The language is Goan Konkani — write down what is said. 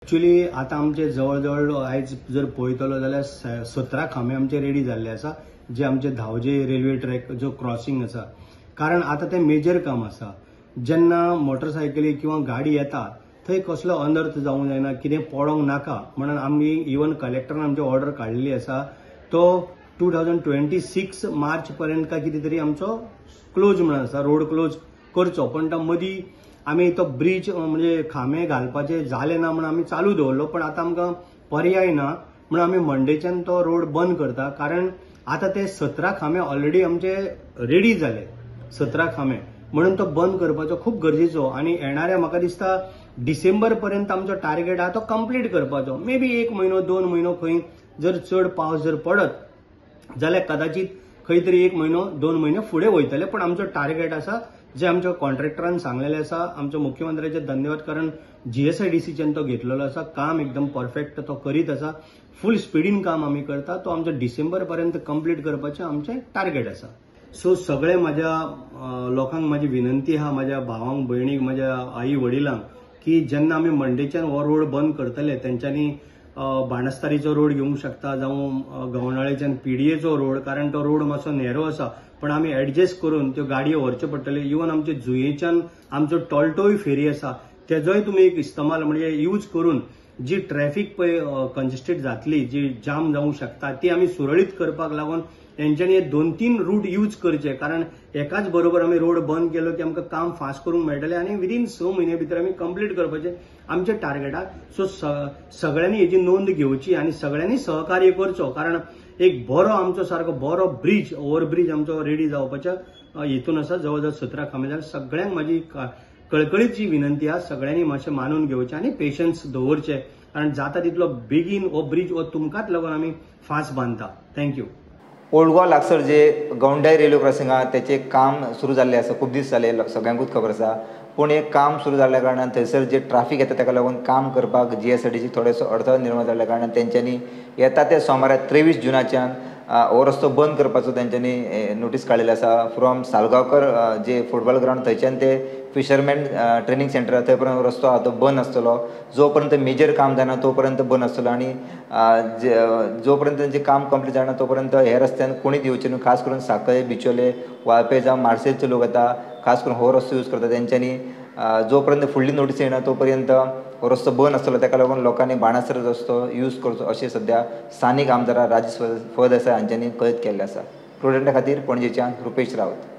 एक्चुली आतां आमचे जवळ जवळ आयज जर पळयतलो जाल्यार 17 खांबे आमचे रेडी जाल्ले आसा, जे आमचे धावजे रेल्वे ट्रॅक जो क्रॉसिंग आसा, कारण आतां तें मेजर काम आसा. जेन्ना मोटरसायकली किंवा गाडी येता थंय कसलो अनर्थ जावंक जायना, कितें पडोंक नाका म्हणून आमी इवन कलेक्टरान आमची ऑर्डर काडलेली आसा. तो 2026 मार्च पर्यंत काय कितें तरी आमचो क्लोज म्हणून आसा, रोड क्लोज करचो. पण तो मदीं आमी तो ब्रीज म्हणजे खांबे घालपाचे जाले ना म्हणून आमी चालू दवरलो, पण आतां आमकां पर्याय ना म्हणून आमी मंडेच्यान तो रोड बंद करता. कारण आतां ते 17 खांबे ऑलरेडी आमचे रेडी जाले, 17 खांबे, म्हणून तो बंद करपाचो खूब गरजेचो. आनी येणाऱ्या म्हाका दिसता डिसेंबर पर्यंत आमचो टार्गेट आहा तो कंप्लीट करपाचो. मे बी 1 म्हयनो 2 म्हयनो खंय जर चड पावस जर पडत जाल्यार कदाचित खंय तरी 1 म्हयनो 2 म्हयने फुडें वयतले, पण आमचो टार्गेट आसा जे आमच्या कॉन्ट्रॅक्टरान सांगलेले आसा. आमच्या मुख्यमंत्र्याचे धन्यवाद, कारण GSIDCच्यान तो घेतलेलो आसा, काम एकदम परफेक्ट तो करीत आसा, फूल स्पिडीन काम आमी करता. तो आमचो डिसेंबर पर्यंत कंप्लीट करपाचें आमचें टार्गेट आसा. सो सगळे म्हाज्या लोकांक म्हाजी विनंती आहा, म्हाज्या भावांक भयणीक, म्हाज्या आई वडिलांक, की जेन्ना आमी मंडेच्यान हो रोड बंद करतले तेंच्यांनी बाणस्तारीचो रोड घेवंक शकता, जावं गवणाळेच्यान PDAचो रोड, कारण तो रोड मातसो नॅरो आसा, पण आमी एडजस्ट करून त्यो गाडयो व्हरच्यो पडटल्यो. इवन आमचे जुयेच्यान आमचो टॉल्टोय फेरी आसा तेजोय तुमी एक इस्तेमाल म्हणजे यूज करून जी ट्रॅफिक पळय कंजेस्टेड जातली, जी जाम जावंक शकता, ती आमी सुरळीत करपाक लागून तेंच्यांनी 2-3 रूट यूज करचे. कारण एकाच बरोबर आमी रोड बंद केलो की आमकां काम फास्ट करूंक मेळटलें आनी विदीन 6 म्हयने भितर आमी कंप्लीट करपाचें आमचें टार्गेट आहा. सो सगळ्यांनी हेजी नोंद घेवची आनी सगळ्यांनी सहकार्य करचो, कारण एक बरो आमचो सारको बरो ब्रीज, ओवरब्रीज आमचो रेडी जावपाच्या हेतून आसा. जवळ जवळ 17 खांबे जाल्यार सगळ्यांक म्हाजी कळकळीची विनंती आहा, सगळ्यांनी मातशें मानून घेवचें आनी पेशन्स दवरचे, कारण जाता तितलो बेगीन हो ब्रीज हो तुमकांच लागून आमी फास्ट बांदता. Thank you. Old Goa लागसर जे गौंडाई रेल्वे क्रॉसिंग आहा तेचें काम सुरू जाल्लें आसा, खूब दीस जाले, सगळ्यांकूच खबर आसा. पूण हें काम सुरू जाल्ल्या कारणान थंयसर जे ट्राफीक येता ताका लागून काम करपाक GSIDC थोडेसो अडथळो निर्माण जाल्ल्या कारणान तेंच्यांनी येता ते सोमारा 23 जुनाच्यान हो रस्तो बंद करपाचो तेंच्यांनी नोटीस काडलेली आसा. From Salgaocar J football ground थंयच्यान ते फिशरमॅन ट्रेनींग सेंटर थंय पर्यंत रस्तो आहा तो बंद आसतलो. जो पर्यंत मेजर काम जायना तो पर्यंत बंद आसतलो आनी जो पर्यंत तेंचें काम कंप्लीट जायना तो पर्यंत हे रस्त्यान कोणीच येवचे न्हू. खास करून साखळे, बिचोले, वाळपे जावं मार्सेलचे लोक येता, खास करून हो रस्तो यूज करता. तेंच्यांनी जो पर्यंत फुडली नोटीस येना तो पर्यंत हो रस्तो बंद आसतलो. ताका लागून लोकांनी बाणासर रस्तो यूज करचो अशें सद्या स्थानीक आमदार राजेश फळदेसाय हांच्यांनी कळीत केल्लें आसा. प्रुडंटा खातीर पणजेच्यान रुपेश रावत.